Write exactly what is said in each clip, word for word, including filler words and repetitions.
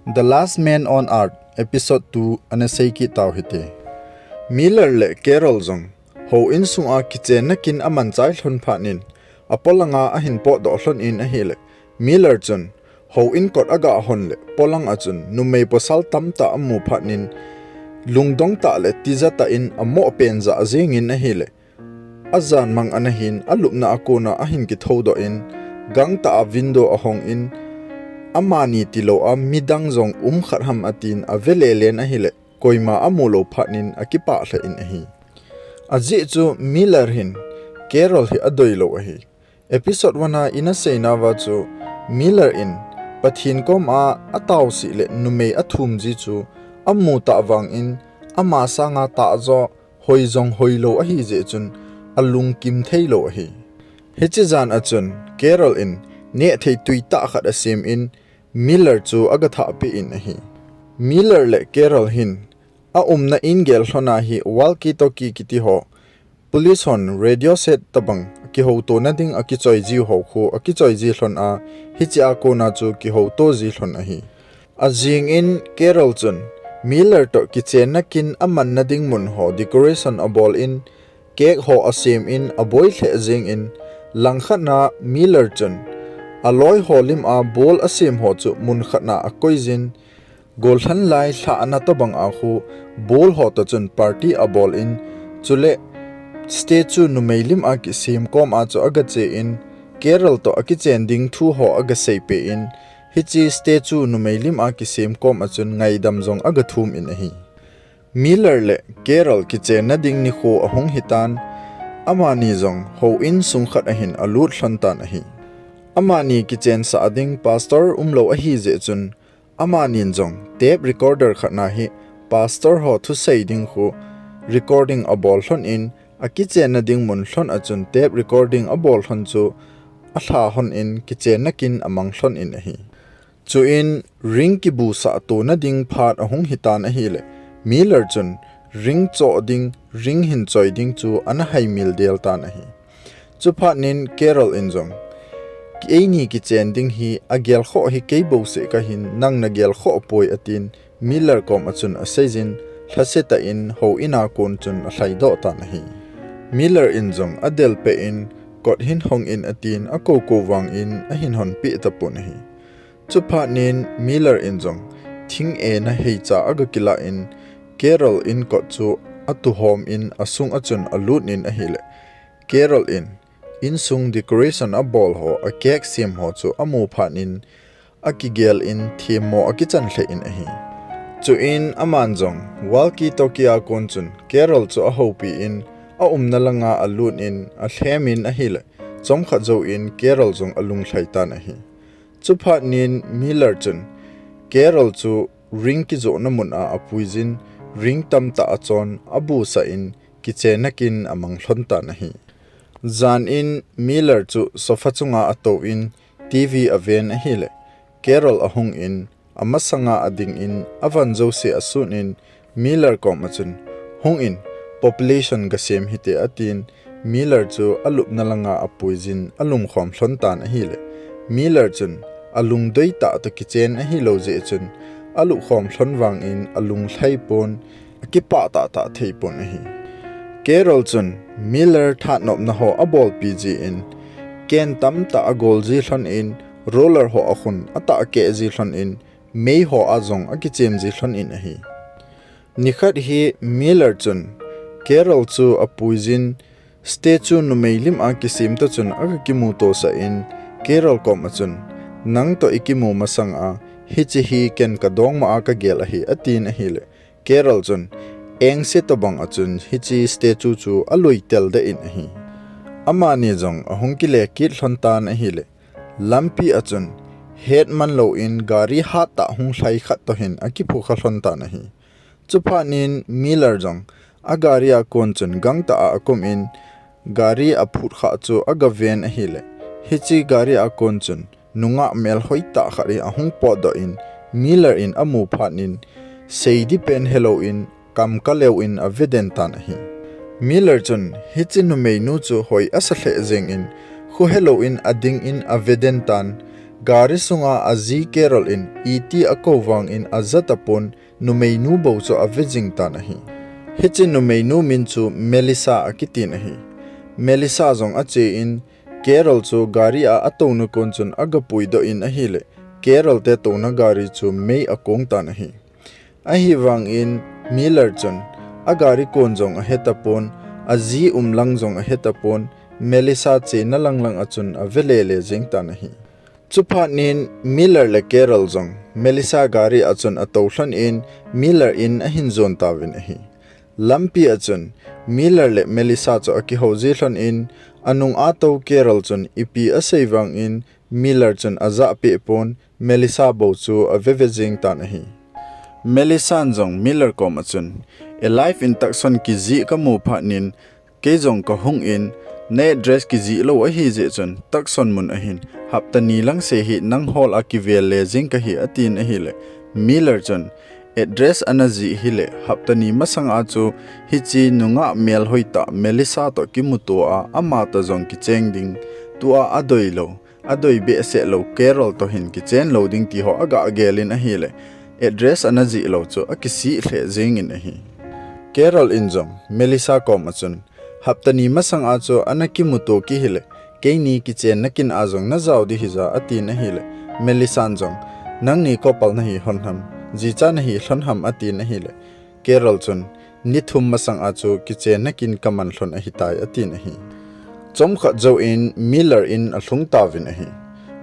The Last Man on Earth, Episode two, ana sei kit tau hite. Miller le Carol jong, houin sunga kichenna kin aman chai lhon phat in, apolanga ahin potdoh lhon in ahile, Miller chun, houin kot aga hon le, polang a chun, numei pasal tamtah amu phat in, lungdong tah le tija tah in amo pen jah jeng in ahile, ajan mang ana hin, alupna a kona ahin kithoudoh in, gangtah a window ahong in, amani tilou a midang jong um khat ham atin, ave lelen ahile, koima amu lou phat in, akipah lheh in ahi. Ajeh chu Miller hin, Carol hi adei lou ahi. Episode one a ina seina uva chu, Miller in, Pathen koma ataosih le numei athum ji chu, amu tah vang in, ama sanga tahjo, hoi jong hoilou ahi jeh chun, alungkim theilou ahi. Hiche jan a chun, Carol in, nehthei tui tah khat asem in, Miller chu aga thah peh in ahi. Miller le Carol hin, aumna in gel lhon a hi walkie-talkie kiti ho, police hon radio set tobang, kihouto nading akichoi ji ho khu, akichoi ji lhon a, hiche a kona chu kihouto ji lhon ahi. Ajing in Carol chun, Miller toh kichenna kin aman nading mun ho decoration abol in, cake ho asem in aboi lheh jeng in, langkhat na Miller chun, aloi ho lim a ball asem ho chu mun khat na akoi jin, gollhang lai lhahna tobang a khu ball ho toh chun party abol in, chule statue numei lim a kisem kom a chu aga che in, Carol toh akichen ding thu ho aga seipeh in, hiche statue numei lim a kisem kom a chun ngaidam jong aga thum in ahi. Miller le Carol kichenna ding nikho ahung hitan, amani jong houin sung khat a hin alut lhon tan ahi. Amani kichensah ding pastor umlou ahi jeh chun, amanin jong tape recorder khat na hi pastor ho thusei ding khu recording abol lhon in, akichenna ding mun lhon a chun tape recording abol lhon chu alha lhon in kichenna kin amang lhon in ahi. Chuin ring kibusah tona ding phat ahung hitan ahile, Miller chun ring choh ding, ring hin choi ding chu ana haimil del tan ahi. Chuphat in Carol in jong, eini kichen ding hi agelkhoh hi kei bouseh kahin, nang nagelkhoh poi atin, Miller kom a chun aseijin, lhasetah in houin a kon chun alhaidoh tan ahi. Miller in jong adelpeh in, kot hin hong in atin, akoukou vang in ahin honpeh tapon ahi. Chuphat in Miller in jong, thing ena heicha aga kilah in, Carol in kot chu atuhom in asung a chun alut in ahile, Carol in, insung decoration abol ho, a cake sem ho chu amu phat in, akigel in themmo akichan lheh in ahi. Chuin aman jong, walkie-talkie a kon chun, Carol chu ahoupi in, aumna langa alut in, alhem in ahile, chomkhat jouvin, Carol jong alunglhai tan ahi. Chuphat in Miller chun, Carol chu ring kijohna mun a apuijin, ring tamtah achon, abusah in, kichenna kin amang lhon tan ahi. Jan in Miller chu sofa chunga atouvin, TV aven ahile, Carol ahung in, amasanga ading in, avan jouse asun in, Miller kom a chun, hung in, population gasem hite atin, Miller chu alupna langa apuijin, alungkhom lhon tan ahile, Miller chun, alungdei tah toh kichen ahilou jeh chun, alupkhom lhon vang in, alunglhai pon, akipah tahtah thei pon ahi. Carol chun, Miller thanopna ho abolpi jin, ken tamtah agol ji lhon in, roller ho akhun atahkeh ji lhon in, mei ho a jong akichem ji lhon in ahi. Nikhat hi Miller chun, Carol chu apuijin, statue numei lim a kisem toh chun aga kimutosah in, Carol kom a chun, nang toh ikimu masang a, hiche hi ken kadongma a kagel ahi, atin ahile, Carol chun, engse tobang a chun hiche statue chu aluitel deh in ahi. Amani jong ahung kile kit lhon tan ahile, lampi a chun, hetman louvin gari hattah hung lhai khat toh hin akiphukha lhon tan ahi. Chuphat in Miller jong, agari a kon chun gangtah a akum in, gari aphutkhah chu agaven ahile, hiche gari a kon chun, nungah melhoi tah khat hi ahung potdoh in, Miller in amu phat in, seidi pen helouvin, kamka leuvin aveden tan ahi. Miller chun, hiche numeinu chu hoi asa lheh jeng in, kho helouvin ading in aveden tan, Gari sunga aji Carol in iti akou vangin aja tapon, numeinu bou chu ave jing tan ahi. Hiche numeinu min chu Melissa akitin ahi. Melissa jong achen, Carol chu gari a atouna kon chun agapuidoh in ahile, Carol te touna gari chu mei akong tan ahi. Ahivangin Miller chun agari kon jong ahetapon, aji umlang jong ahetapon, Melissa chena langlang a chun ave lele jeng tan ahi. Chuphat in Miller le Carol jong Melissa gari a chun atou lhon in Miller in ahin jon tauvin ahi. Lampi a chun Miller le Melissa chu akihou ji lhon in, anung a tou Carol chun ipi asei vangin Miller chun ajah peh pon, Melissa bou chu ave ve jeng tan ahi. Melissa jong Miller kom a chun, "Alive in Tucson kijih kamu phat in, kei jong kahung in, na address kijih lou ahi jeh chun Tucson mun ahin hapta ni lang se hi nang hol a kivel le jing kahi," atin ahile, Miller chun, "Address ana jih hile, hapta ni masang a chu hiche nungah melhoi tah Melissa toh kimuto a, ama toh jong kicheng ding, tua adei lou, adei behseh lou Carol toh hin kichen lou ding," ti ho agah gel in ahile, address ana jih lou chu akisih lheh jeng in ahi. Carol in jong Melissa kom a chun, "Hapta ni masang a chu ana kimuto kit hile, keini kichenna kin a jong najao ding hija," atin ahile, Melissa jong, "Nangni couple nahi lhon ham, jicha nahi lhon ham?" atin ahile, Carol chun, "Ni thum masang a chu kichenna kin kaman lhon ahitai," atin ahi. Chomkhat jouvin Miller in alhung tauvin ahi.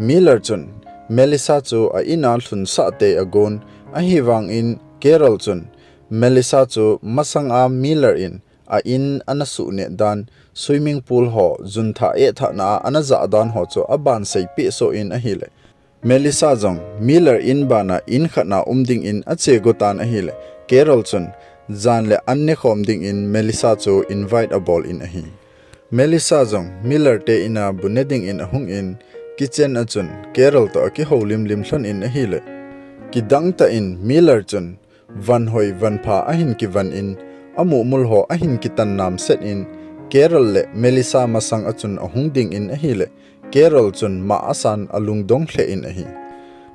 Miller chun Melissa chu a in a lhunsah tei agon, ahivangin Carol chun Melissa chu masang a Miller in a in ana suh neh dan, swimming pool ho, jun thah eh thahna a ana jah dan ho chu aban seipeh soh in ahile, Melissa jong Miller in bana in khat na um dingin ache go tan ahile, Carol chun jan le an nekhom dingin Melissa chu invite abol in ahi. Melissa jong Miller te in a bu ne dingin ahung in, kitchen a chun Carol toh akihoulim lim lhon in ahile, kidang tah in Miller chun van hoi van pha ahin kivan in, amuh mul ho ahin kitan namset in, Carol le Melissa masang a chun ahung dingin ahile, Carol chun mah asan alungdong lheh in ahi.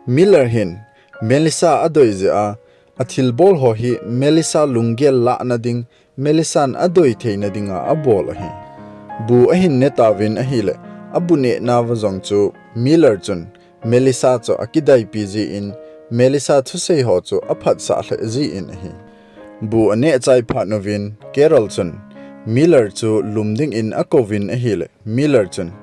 Miller hin Melissa adei jeh a, athilbol ho hi Melissa lunggel lahna ding, Melissa'n adei theina dinga abol ahi. Bu ahin ne tauvin ahile, abu neh nauva jong chu Miller chun Melissa chu akidaipi jin, Melissa thusei ho chu aphatsah lheh jin ahi. Bu aneh chai phat uvin, Carol chun Miller chu lum dingin akouvin ahile, Miller chun,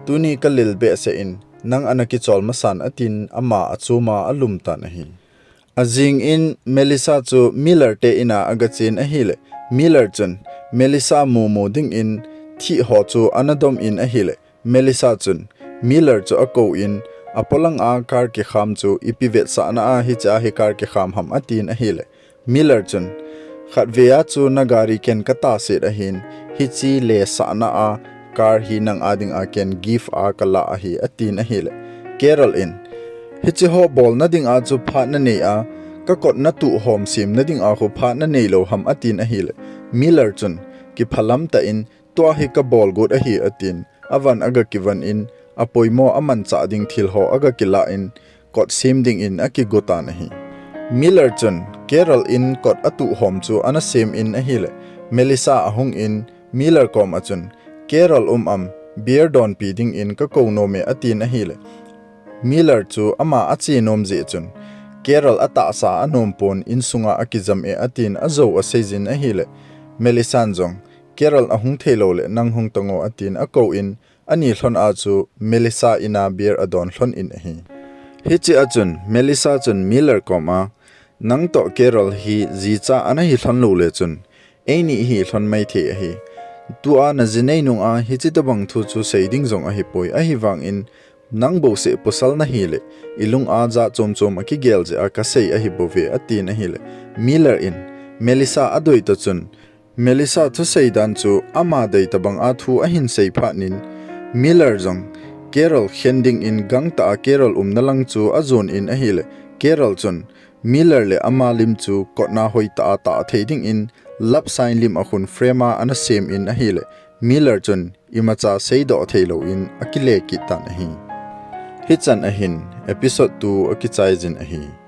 "Tuni kalil behseh in, nang ana kichol masan," atin ama achoma alum tan ahi. Ajing in Melissa chu Miller te in a agachen ahile, Miller chun Melissa mumu dingin thih ho chu ana dom in ahile, Melissa chun Miller chu akou in, "Apolang a car kikham chu ipi vetsahna a hiche a hi car kikham ham?" atin ahile, Miller chun, "Khatvei a chu na gari ken kataset ahin, hiche lesahna a car hi nang a dinga ken gift a kalah ahi," atin ahile, Carol in, "Hiche ho bolna dinga chu phat nanei a, kakot natuh hom semna dinga khu phat nanei lou ham?" atin ahile, Miller chun kiphalam tah in, "Tua hi kabol got ahi," atin, avan agakivan in, apoimo amanchah ding thil ho agakilah in, kot sem dingin akigo tan ahi. Miller chun Carol in kot atuh hom chu ana sem in ahile, Melissa ahung in, Miller kom a chun, "Carol um am, beer donpi dingin kakou nom e," atin ahile, Miller chu ama ache nom jeh chun, "Carol atahsa anom pon, insunga akijam e," atin ajou aseijin ahile, Melissa'n jong, "Carol ahung thei lou le nang hung tango," atin akou in, ani lhon a chu Melissa in a beer adon lhon in ahi. Hiche a chun Melissa chun Miller kom a, "Nang toh Carol hi jicha ana hi lhon lou le chun, eini hi lhon maithei ahi. Tua naji nei nung a hiche tobang thu chu sei ding jong ahipoi, ahivangin nang bouseh pasal nahile, ilung a jat chom chom akigel jeh a kasei ahi bouve," atin ahile, Miller in Melissa adei toh chun, Melissa thusei dan chu ama dei tobang a thu ahin sei phat in, Miller jong Carol khen dingin gangtah a Carol umna lang chu ajon in ahile, Carol chun Miller le ama lim chu kotna hoitah a tah thei dingin love sign lim a khun frame a ana sem in ahile, Miller chun imacha seidoh thei lou in akile kit tan ahi. Hichan ahin episode two akichai jin ahi.